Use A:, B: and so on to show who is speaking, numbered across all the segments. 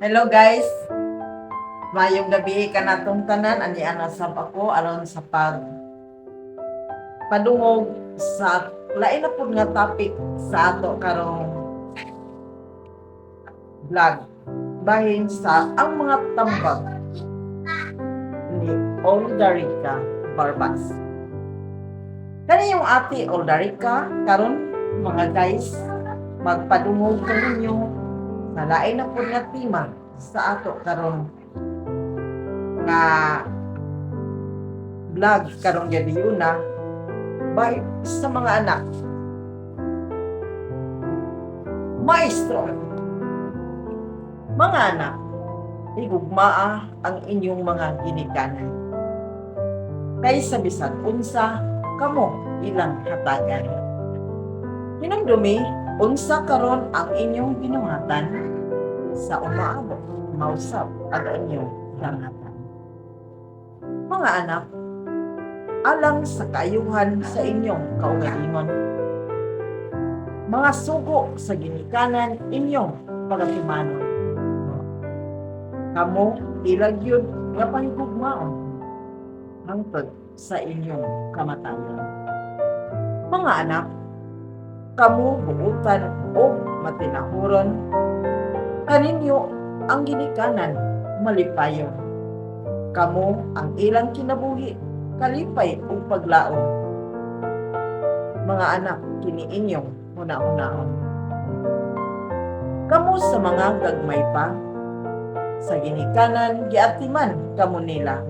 A: Hello guys. Maayong gabi kanatong tanan. Ani ana sab ako aron sa pag padungog sa lain na pud nga topic sa ato karong vlog bahin sa ang mga tambag ni Oldarica Barbas. Kani yung ate Oldarica karon, mga guys, magpadungog kaninyo sa lain na pud nga tema sa ato karon nga vlog karong gabi una bahin sa mga anak. Maestro, mga anak, higugmaa ang inyong mga ginikanan. Kay sa bisan unsa, kamo ilang hatagan. Hinumdumi, unsa karon ang inyong binuhatan sa umaabot, mausab ang inyong dangatan. Mga anak, alang sa kaayuhan sa inyong kaugalingon, mga sugo sa ginikanan inyong pagatimanon. Kamo ilagyod nga pahigugmaon hangtod sa inyong kamatayon. Mga anak, kamo buutan o matinahuron, kaninyo ang ginikanan malipayon. Kamo ang ilang kinabuhi, kalipay ug paglaom. Mga anak, kini inyong huna-hunaon. Kamo sa mga gagmay pa, sa ginikanan giatiman kamo nila.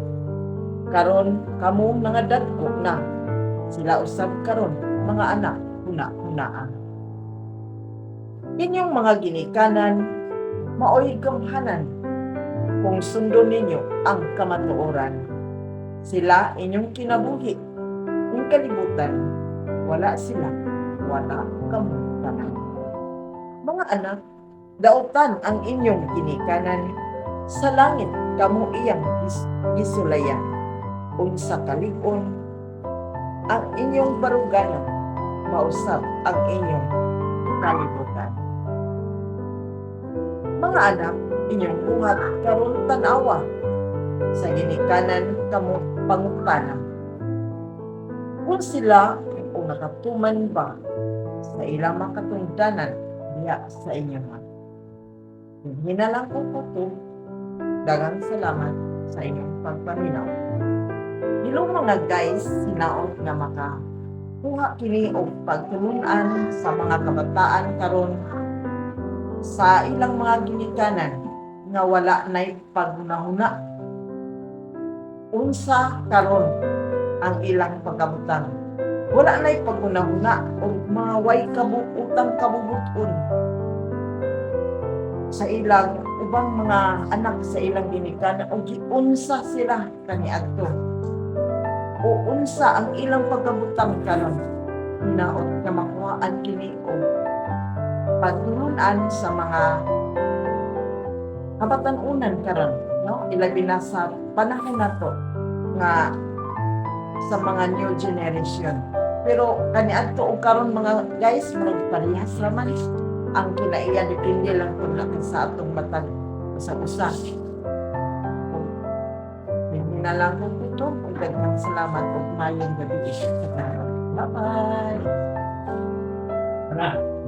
A: Karon kamo nangadagko na, sila usab karon, mga anak, huna-hunaa. Inyong mga ginikanan maoy gamhanan kung sundon ninyo ang kamatuoran. Sila inyong kinabuhi. Ing kalibutan, wala sila, wala kamo tanan. Mga anak, dautan ang inyong ginikanan, sa langit kamo iyang gisulayan. Unsa kalig-on ang inyong baruganan, mausab ang inyong kalibutan. Mga anak, inyong buhat karon tan-awa. Sa ginikanan kamo pangutana. Kung sila o nakatuman ba sa ilang makatungdanan diha sa inyong mga. Hinalang ko po to. Daghang salamat sa inyong pagpaminaw. Hello mga guys, hinaot nga maka kuha kini og pagtulunan sa mga kabataan karon sa ilang mga ginikanan nga wala nay paghunahuna unsa karon ang ilang pagkabutang. Wala nay paghunahuna og mga way kabuutang kabubut-on sa ilang ubang mga anak sa ilang ginikanan o giunsa sila kaniadto o unsa ang ilang pagkabutang karon. Hinaot nga makuhaan kini og pagtulunan sa mga kabatan-unan karon, no, ilabi na sa panahon nato nga sa mga new generation. Pero kaniadto og karon, mga guys, murag parehas ra man ang kinaiya, depende lang kung na sa atong matag sa usa. Na lang ko ito. Ug daghang salamat ug maayong gabi. Bye bye.
B: Tara.